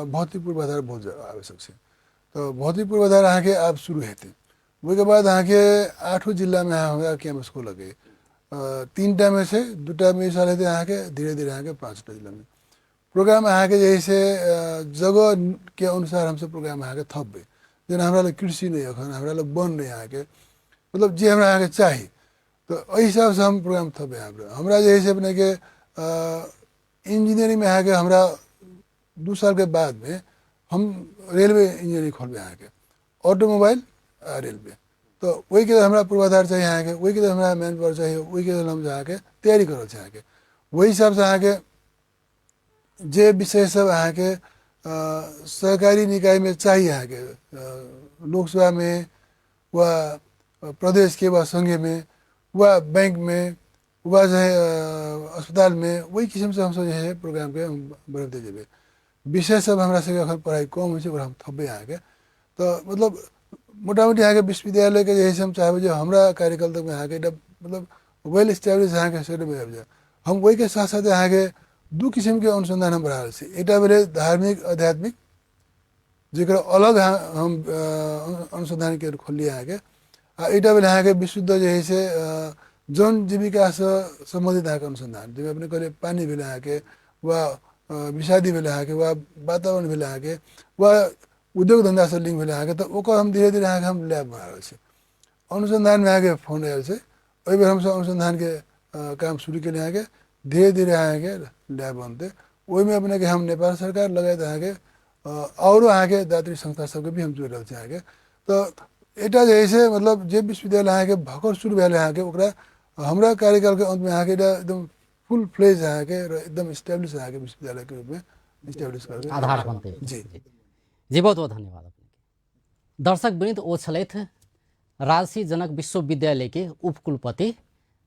भौतिक पूर्वाधार बहुत आवश्यक छै। तऽ भौतिक पूर्वाधार अहाँके आब शुरू हेतै। ओहिके बाद अहाँके 8 जिलामे अहाँ हमरा कैंपस खोलऽके 3टामे छै, 2टामे ई साल हेतै अहाँके, धीरे धीरे अहाँके 5टा जिलामे प्रोग्राम अहाँके जे है से जगहके अनुसार हमसब प्रोग्राम अहाँके थपबै। जेना हमरा लग कृषि नहि एखन, हमरा लग वन नहि अहाँके, मतलब जे हमरा अहाँके चाही, तऽ एहि हिसाबसँ हम प्रोग्राम थपबै। हमरा जे है से अपनेके इंजीनियरिंगमे अहाँके हमरा 2 सालके बादमे हम रेलवे इंजीनियरिंग खोलबै अहाँके, ऑटोमोबाइल आ रेलवे। तऽ ओहिके लेल हमरा पूर्वाधार चाही अहाँके, ओहिके लेल हमरा मैन पावर चाही, ओहिके लेल हम अहाँके तैयारी कर रहल छी अहाँके। ओहि हिसाबसँ अहाँके जे विषय सब अहाँके सरकारी निकायमे चाही अहाँके, लोकसेवामे वा प्रदेशके वा सङ्घीयमे वा बैंकमे वा जे है अस्पतालमे, ओहि किसिमसँ हमसब जे है प्रोग्रामके हम बढ़बिते जेबै। विषय सब हमरा सबके एखन पढ़ाइ कम होइ छै, ओकरा हम थपबै अहाँके। तऽ मतलब मोटामोटी अहाँके विश्वविद्यालयके जे है से हम चाहबै जे हमरा कार्यकाल तकमे अहाँके एकटा मतलब वेल इस्टेब्लिश अहाँके सेटअप आबि जाय। हम ओहिके साथ साथ अहाँके 2 किसिमके अनुसन्धान हम बढ़ा रहल छी। एकटा भेलै धार्मिक आध्यात्मिक, जकर अलग हम अनुसन्धान केन्द्र खोललियै अहाँके, आ एकटा भेलै अहाँके विशुद्ध जे है से जन जीविकासँ सम्बन्धित अहाँके अनुसन्धान, जाहिमे अपने कहलियै पानि भेलै अहाँके, वा विषादी भेलै अहाँके, वा वातावरण भेलै अहाँके, वा उद्योग धन्धासँ लिंक भेलै अहाँके। तऽ ओकर हम धीरे धीरे अहाँके हम लैब बना रहल छी। अनुसन्धानमे अहाँके फोन आयल छै, एहि बेर हमसब अनुसन्धानके काम शुरू केलियै अहाँके, धीरे धीरे अहाँके लैब बनतै। ओहिमे अपनेके हम नेपाल सरकार लगायत अहाँके आओरो अहाँके दात्री संस्था सबके भी हम जोड़ि रहल छी अहाँके। तऽ एकटा जे है से मतलब जे विश्वविद्यालय अहाँके भकर शुरू भेल अहाँके, ओकरा हमरा कार्यकालके अन्तमे अहाँके एकटा एकदम फुल फ्लेज अहाँके र एकदम इस्टेब्लिश अहाँके विश्वविद्यालयके रूपमे इस्टेब्लिश करबै आधार बनतै। जी जी, बहुत बहुत धन्यवाद अपनेके। दर्शक वृन्द, ओ छलथि राजसी जनक विश्वविद्यालयके उपकुलपति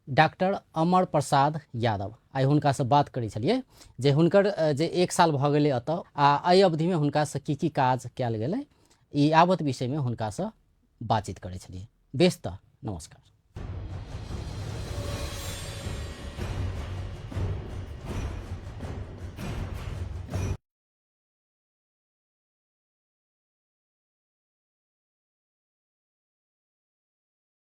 डॉक्टर अमर प्रसाद यादव। आइ हुनकासँ बात करै छलियै जे हुनकर जे 1 साल भऽ गेलै एतऽ, आ एहि अवधिमे हुनकासँ की की काज कयल गेलै, ई यावत विषयमे हुनकासँ बातचीत करै छलियै। बेस, तऽ नमस्कार।